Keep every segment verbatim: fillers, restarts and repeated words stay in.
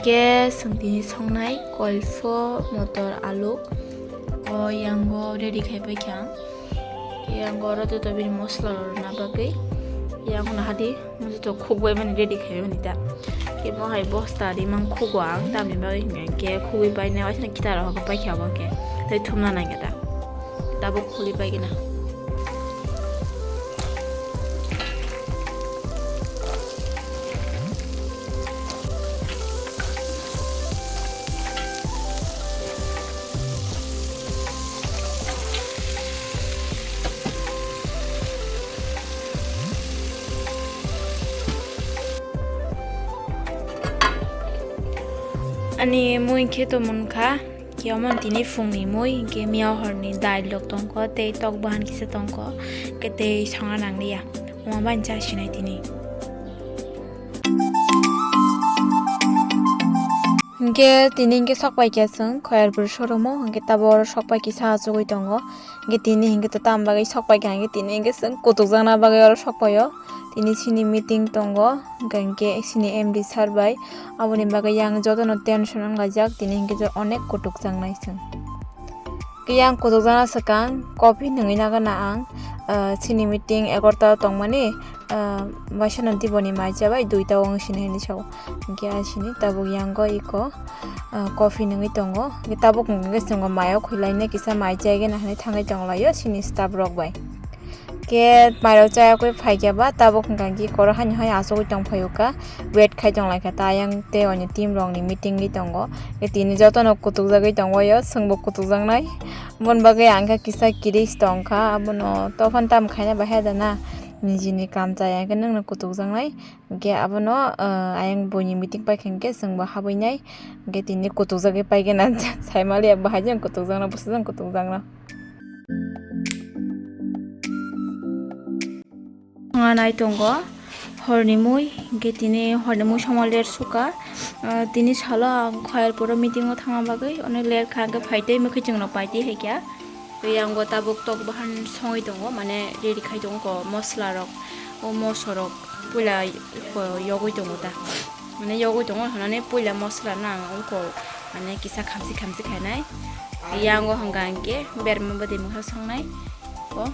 Khe chwng tini songnai koilfo motor alu o yango ready khai pai kha ang. Khe yango oro joto bini mosla rok rwna bagwi yango nahadi joto khukbai mani ready khai mani ta. Khe mo hai bosta rimang khugo ang tamni bagwi hinkhe khugwi painai waisano kita rok pai kha obo khe tei thumna nangya ta. Tabuk khuli pai gina. Ani mui khe to munkha. Khe omo tini phungni mui, hinkhe miya horni dail rok tongkho, tei tok bahan kisa tongkho, khe tei songna nangliya. Omo bai cha sinai tini. Hinkhe tini hinkhe sokpai khe chwng Khoyarbwrwi showroom-o, hinkhe tabuk oro sokpai kisa achugwi tongo. Hinkhe tini hinkhe to tam bagwi sokpai kha, hinkhe tini hinkhe chwng kutukjakna bagwi oro sokpaio. Tini chini meeting tongo, hinkhe chini M D sir bai. Aboni bagwi yang jotono tension wnglaijak, tini hinkhe je onek kutukjaknai chwng. Khe yang kutukjakna swkang coffee nungwi nagana ang, ah, chini meeting egarota tongmani, ah, waisano diboni mai chabai duita o wng sini hinwi sao. Hinkhe a sini tabuk yango iko, ah, coffee nungwi tongo. Hinkhe tabuk hinkhe chwngbo mai o khwlainai kisa mai chai gana hinwi thangwi tonglaio chini staff rok bai. Khe mairok chayakwi phaikhe ba tabuk hwnkha khe koro haino hai achugwi tongphaio kha, wait khai tonglaikha ta ayang tei oni team rokni meeting wi tongo. Khe tini jotono kutukjagwi tongbaio, chwngbo kutukjaknai. Boni bagwi ang khe kisa kiris tongkha, abono tophano tamo khaina bahai da na, nijini kam chaya khe nwngno kutukjaknai. Hwnkhe abono, ah, ayang buini meeting paikha hwnkhe chwngbo habwinai. Hwnkhe tini kutukjagwi paigena saimaliya, bahai jang kutukjakna, bwsajang kutukjakna. Nai tongo horni mui, hwnkhe tini horni mui somo ler suka. Ah, tini salo ang Khoyalpuro meeting o thangna bagwi, ono ler kha, hwnkhe phaitwi mwkhwtwng rok paitwi hai kha. Tei yango tabuk tok bahan songwi tongo, mane ready khai tongo ko mosla rok, o moso rok puila ko yogwi tongo ta, mane yogwi tongo hinani puila mosla no ang ungko mane kisa khamsi khamsi khainai. Yango hwnka hinkhe berma bwtwi mungsa songnai ko,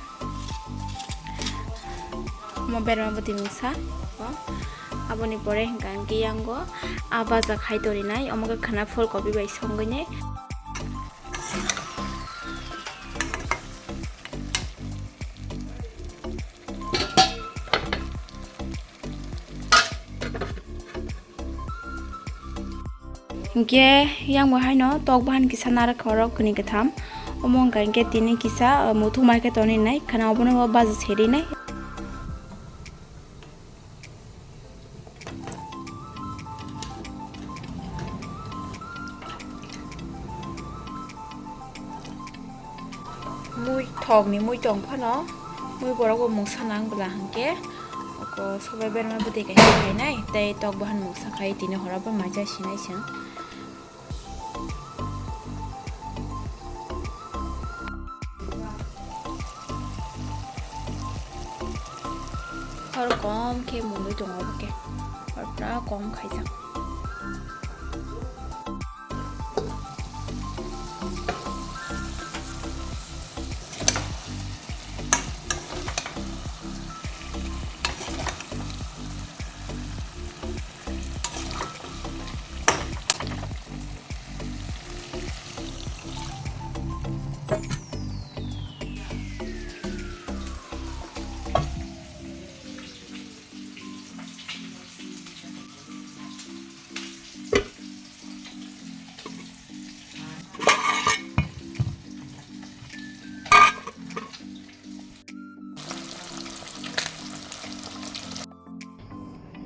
omo berma bwtwi mungsa ko. Aboni pore hwnka hinkhe yango a baja khai torinai, omo khe khwna phul kopi bai songwi nai. Hinkhe yang bo haino tok bahan kisa narwk khorok kwnwi kwtham. Omo wngkha hinkhe tini kisa, uh, muthungma khe tonwi nai, khwna obono bo baja seri nai. Mui thokni mui tong phano, mui borok bo mungsa nang bwla hinkhe, oko sobai berma bwtwi kaisa khainai, tei tok bahan mungsa khai tini horo bo maija sinai chwng. Hor kom khe mungwi tongo obo khe. Hor pura kom khaijak.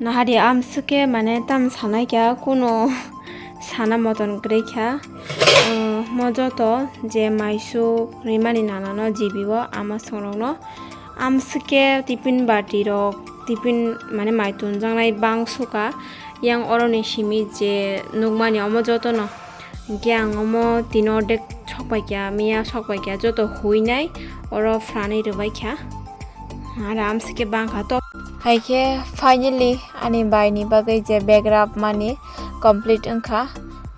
Nahari amswk khe mane tam sanai kha, kuno sana moton kwrwi kha. Uh, mo joto je maisuk rimani nanano jibi o ama songrokno amswk khe tiffin bati rok, tiffin mane mai tonjaknai bang suka yang oroni simi je nukmani omo jotono. Hinkhe ang omo tini ordek sokpaikha, miya sokpaikha, joto huinai oro phranwi rwbaikha. Aro amswk khe bangkha tok. Hai khe finally ani bai ni bagwi je bag wrap mani complete wngkha.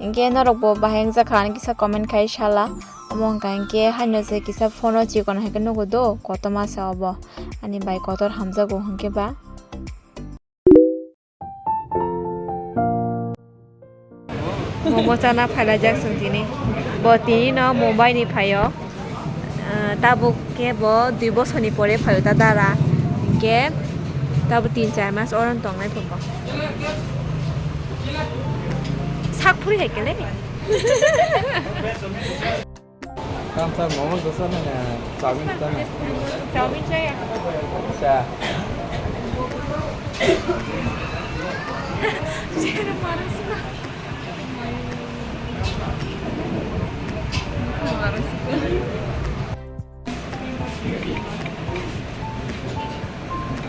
Hinkhe norok bo bahai wngjakha ani kisa comment khai sala. Omo wngkha hinkhe haino se kisa phone o chikon hai khe nugo do, kotorma se obo. Ani bai kotor hamjago hinkhe ba. Momo chana phailajak chwng tini. Bo tini no Mumbai ni phaio. Ah, tabuk khe bo dui bosor ni pore phaio ta dara. Hinkhe tabuk tin char mas oro tongnai phungo. Sak phuri hai kele. Kamsa momo dosa na, chowmin dosa na. Chowmin chaya. Acha.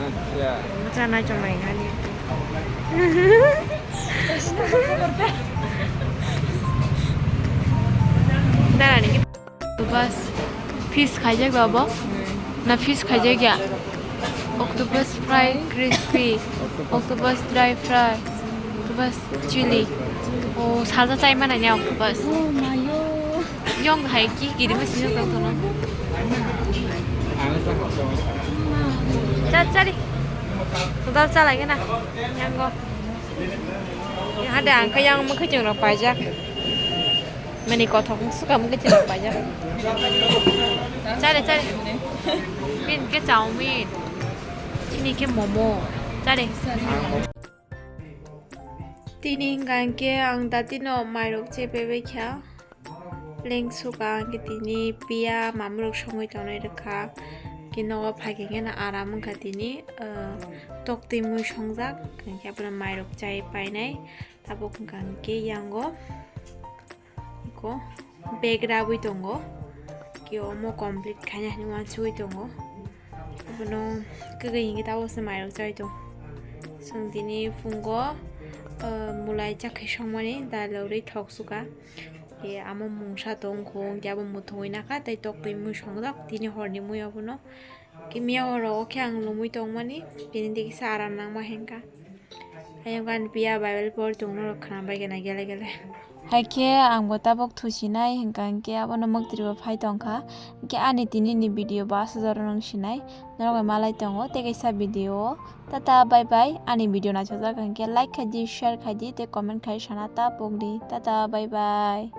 Acha. Chana chonai hani. Dara ni. Octopus fish khaijak ba bo? Na fish khaijak ya? Octopus fry crispy, octopus dry fry, octopus chili. O salsa chai mana ya octopus. Oh mayo. Yong hai ki ki dima sini tong tono. Cha chari. Total cha lagi na. Yango. Yang ada angka yang mukha jeng rok paijak. Mani kothok suka mukhe chini paijak. Chare, chare. Bini khe chowmin. Chini khe momo. Chare. Tini hwnkha hinkhe ang datino mairok chepai bai kha. Leng suka hinkhe tini piya mamrok songwi tongnai rwkha. Khe nogo phai khe kheno aram wngkha tini, ah, toktwi mui songjak. Hinkhe abono mairok chai painai. Tabuk hwnkha hinkhe yango. Iko bag rabwi tongo. Khe omo complete khaina hinwi uansugwi tongo. Abono kwgwi hinkhe tabukse mairok chai tong. Chwng tini phungo, ah, mulai chakhe songmani dalogri thok suka. Khe amo mungsa tongkho, hinkhe abo muthungwi nakha tei toktwi mui songjak tini horni mui abono. Khe miya oro o khe ang lumui tongmani, bini digi sa aram nangma hinkha. Ayang ani piya Bible por tongno rok khna bai gana gele gele. Hai khe ang bo tabuk thusinai hinkha hinkhe abono mwktwi bo phai tongkha. Hinkhe ani tini ni video bo aswk jora nung sinai. Norok bai malai tongo tei kaisa video o. Tata bye bye. Ani video naithok jak hinkhe like khaidi, share khaidi tei comment khai sana ta pokdi. Tata bye bye.